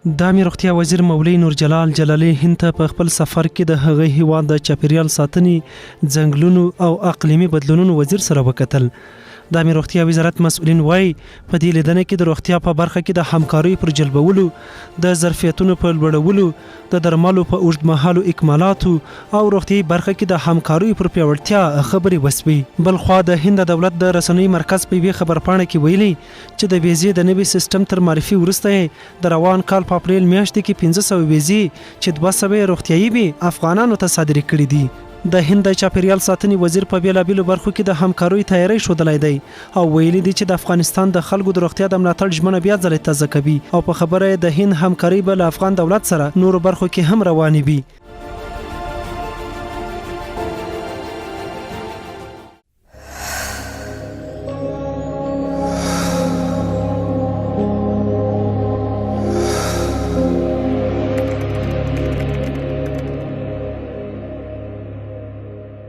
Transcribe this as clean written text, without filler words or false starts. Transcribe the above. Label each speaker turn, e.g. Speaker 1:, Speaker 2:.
Speaker 1: د عامې روغتیا وزیر مولوي نورجلال جلالي هند ته په خپل سفر کې د هغه هیواد د چاپیریال ساتنې، ځنګلونو او اقلیمي بدلونونو وزیر سره وکتل. د عامې روغتیا وزارت مسؤلین وايي، په دې لیدنه کې د روغتیا په برخه کې د همکاریو پر جلبولو، د ظرفیتونو په لوړولو، د درملو په اوږدمهالو اکمالاتو او روغتیايي برخه کې د همکاریو پر پیاوړتیا خبرې وشوې. بلخوا د هند د دولت د رسنیو مرکز په یوې خبرپاڼه کې ویلي، چې د ویزې د نوي سیسټم تر معرفي وروسته یې د روان کال په اپریل میاشتې کې 500 ویزې چې 200 یې روغتیايي وې، افغانانو ته صادرې کړې دي. د هند د چاپېریال ساتنې وزیر په بېلابېلو برخو کې د همکاریو تیاری ښودلی دی او ویلي دي چې د افغانستان د خلکو د روغتیا د ملاتړ ژمنه بیا ځلې تازه کوي او په خبره یې د هند همکارۍ به له افغان دولت سره نورو برخو کې هم روانې وي.